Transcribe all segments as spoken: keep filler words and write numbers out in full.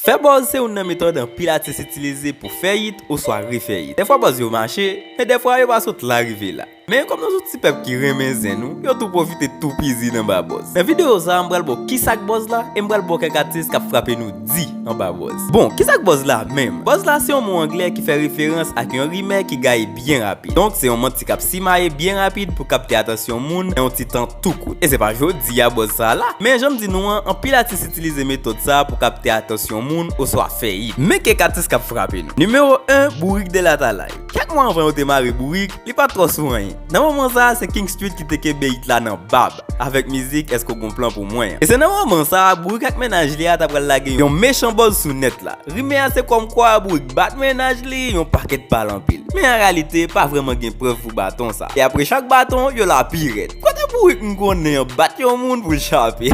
Fè buzz se youn nan metòd anpil atis itilize pou fè hit oswa refè hit. Dèfwa buzz yo mache, men dèfwa yo pa sot la rive la. Men kòm nou se yon ti pèp ki renmen zen nou, yo tou pwofite toupizi nan ba buzz. Nan videyo sa a, m pral ba w kisa k buzz la, e m pral ba w kèk atis k ap frape nou di anba buzz. Bon, kisa k buzz la menm? Buzz la se yon mo anglè ki fè referans ak yon rimè ki gaye byen rapid. Donk, se yon manti k ap simaye byen rapid pou kapte atansyon moun nan yon ti tan tou kout. E se pa jodi a buzz sa a la, men jan m di nou an, anpil atis itilize metòd sa a pou kapte atansyon moun oswa fè hit. Men kèk atis k ap frape nou. Nimewo en, Bourik de Latalay. Kèk mwa anvan yo te mare Bourik, li pa t twò sou anyen. Nan moman sa a, se King Street ki te kenbe hit la nan bab avèk mizik Èske w gon plan pou mwen an. E se nan moman sa a, Bourik ak mennaj li a ta pral lage yon mechan buzz sou nèt la. Rimè a se kòmkwa Bourik bat mennaj li yon pakèt pal anpil. Men an reyalite, pa vrèman gen prèv pou baton sa. E apre chak baton, yo la pi rèd. Kote Bourik m konnen an bat yon moun pou l chape?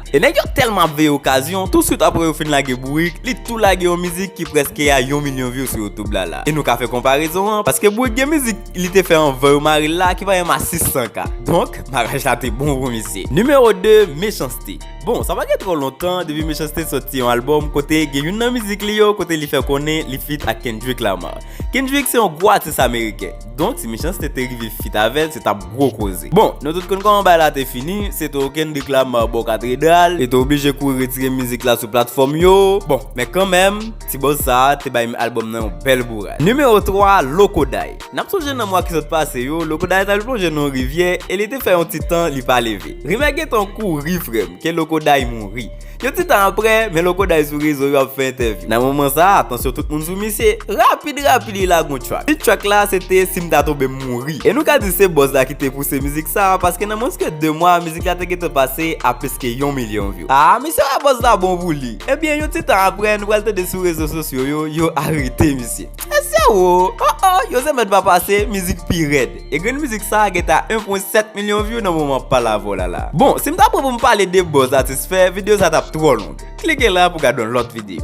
E nèg yo tèlman ap veye okazyon, touswit apre yo fin lage Bourik, li tou lage yon mizik ki prèske a yon milyon view sou YouTube la la. E nou ka fè konparezon an, paske Bourik gen mizik li te fè anvan yo mare l la ki pa menm a sis san K. Donk, maraj la te bon pou misye. Nimewo de, Mechanste. Bon, sa pa gen twò lontan depi Mechanste sòti yon albòm kote gen youn nan mizik li yo kote li fè konnen li feat ak Kendrick Lamar. Kendrick se yon gwo atis ameriken. Donk, si Mechanste te rive feat avè l, se t ap gwo koze. Bon, nou tout konn kòman bagay la te fini, se te Kendrick Lamar bò katedral, li te oblije kouri retire mizik la sou platfòm yo. Bon, men kanmenm, ti buzz sa a te bay albòm nan yon bèl bourad. Nimewo twa, Loco Dahy. N ap sonje nan mwa ki sot pase yo, Loco Dahy t al plonje nan yon rivyè e li te fè yon ti tan li pa leve. Rimè gentan kouri, frè m, ke Loco Dahy mouri. Yon ti tan apre, men Loco Dahy sou rezo yo ap fè entèvyou. Nan moman sa a, atansyon tout moun sou misye. Rapid, rapid, li lage yon track. Tit track la, se te Si m ta tonbe m mouri. E nou ka di se buzz la ki te pouse mizik sa a, paske nan mwens ke de mwa, mizik la te gentan pase a plis ke yon milyon view. Ah, misye wè buzz la bon pou li. Ebyen, yon ti tan apre, nou pral tande sou rezo sosyo yo, yo arete misye. Mesye wo, oh oh, yo se mèt pa pase, mizik pi rèd. E grenn mizik sa a gentan a en pwen sèt milyon view nan moman m pale avè w la la. Bon, si m ta pran pou m pale de buzz atis fè, videyo sa t ap twò long. Klike la pou gade yon lòt videyo.